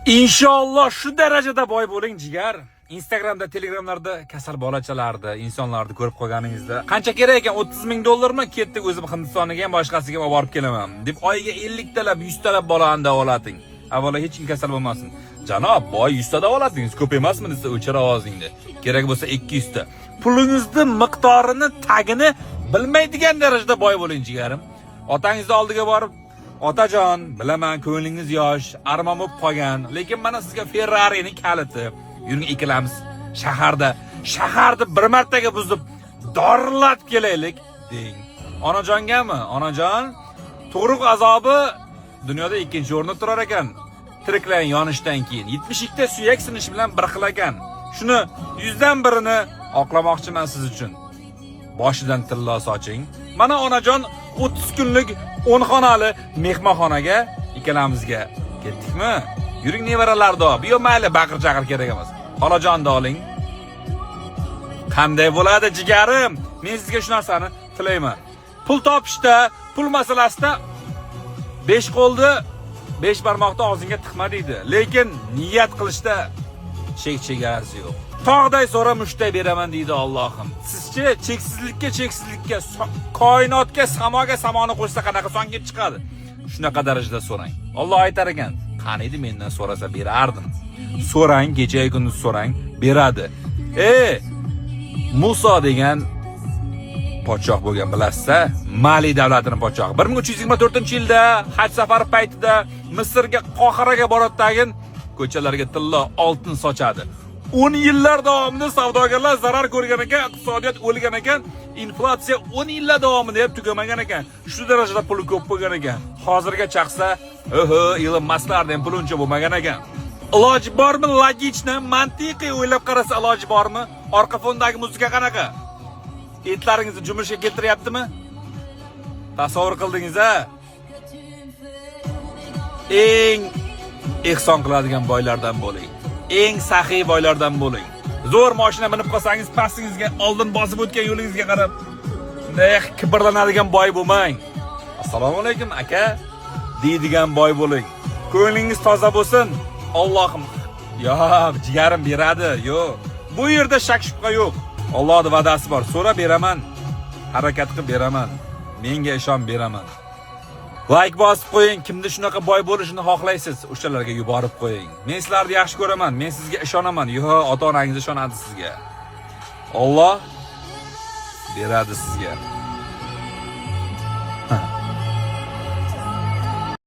Inshaalloh shu darajada boy bo'ling, jigar. Instagramda, Telegramlarda kasal bolachalarni, insonlarni ko'rib qolganingizda, qancha kerak ekan? 30 ming dollarmi? Ketdik, o'zim Hindistoniga ham, boshqasiga ham olib borib kelaman deb oyiga 50 talab, 100 talab bolani davolating. Avvalo hech kim kasal bo'lmasin. Janob, boy, 100 ta davolatdingiz, ko'p emasmi desa, o'chir ovozingni. Kerak bo'lsa 200 ta. Pulingizni miqdorini, tagini bilmaydigan darajada boy bo'ling, jigarim. Otangizni oldiga borib, "Otajon, bilaman, ko'nglingiz yosh, armon bo'lib qolgan, lekin mana sizga Ferrari'ning kaliti. Yuring, ikkalamiz shaharda, shaharni bir martaga buzib, dorillatib kelaylik", deng. Onajongami? Onajon, tug'ruq azobi dunyoda ikkinchi o'rinda turar ekan. Tiriklayin yonishdan keyin 72 ta suyak sinishi bilan bir xil ekan. Shuni 100 dan birini oqlamoqchiman siz uchun. Boshidan tillo soching. Mana, onajon, 30 kunlik 10 xonali mehmonxonaga ikkalamizga ketdikmi? Yuring, nevaralarni olib. Yo, mayli, baqir chaqir kerak emas. Xolajonni oling. Qanday bo'ladi, jigarim? Men sizga shu narsani tilayman. Pul topishda, pul masalasida besh qo'lni, besh barmoqni og'zingga tiqma deydi. Lekin niyat qilishda chek chegarasi yo'q. Tog'day so'ra, mushtday beraman deydi Allohim. Sizchi cheksizlikka cheksizlikka, koinotga, samoga samoni qo'shsa qanaqa son kelib chiqadi? Shunaqa darajada so'rang. Alloh aytar ekan, qaniydi mendan so'rasa berardim. So'rang, kecha kunduz so'rang, beradi. E, Muso degan podshoh bo'lgan, bilasiz-a? Mali davlatini podshohi. 1324-yilda haj safari paytida Misrga, Qohiraga boradi, tagin ko'chalarga tillo, oltin sochadi. 10 yillar davomida savdogarlar zarar ko'rgan ekan, iqtisodiyot o'lgan ekan, inflyatsiya 10 yillar davomida ham tugamagan ekan. Shu darajada puli ko'p bo'lgan ekan. Hozirga chaqsa, oho, Ilon Masklarning ham puli uncha bo'lmagan ekan. Iloji bormi, логично, mantiqiy o'ylab qarasa, iloji bormi? Orqa fondagi muzika qanaqa? Etlaringizni jumishga keltiryaptimi? Tasavvur qildingiz a? Eng ehson qiladigan boylardan bo'ling. Eng saxiy boylardan bo'ling. Zo'r mashina minib qolsangiz, pastingizga, oldin bosib o'tgan yo'lingizga qarab, bunday kibrlanadigan boy bo'lmang. "Assalomu alaykum, aka", deydigan boy bo'ling. Ko'nglingiz toza bo'lsin. Allohim, yo'q, jigarim, beradi. Yo'q. Bu yerda shak shubha yo'q. Allohning va'dasi bor. So'ra, beraman. Harakat qilib beraman. Menga ishon, beraman. Layk bosib qo'ying. Kimda shunaqa boy bo'lishini xohlaysiz, o'shalarga yuborib qo'ying. Men sizlarni yaxshi ko'raman. Men sizga ishonaman. Yo'q, ota-onangiz ishonadi sizga. Alloh beradi sizga.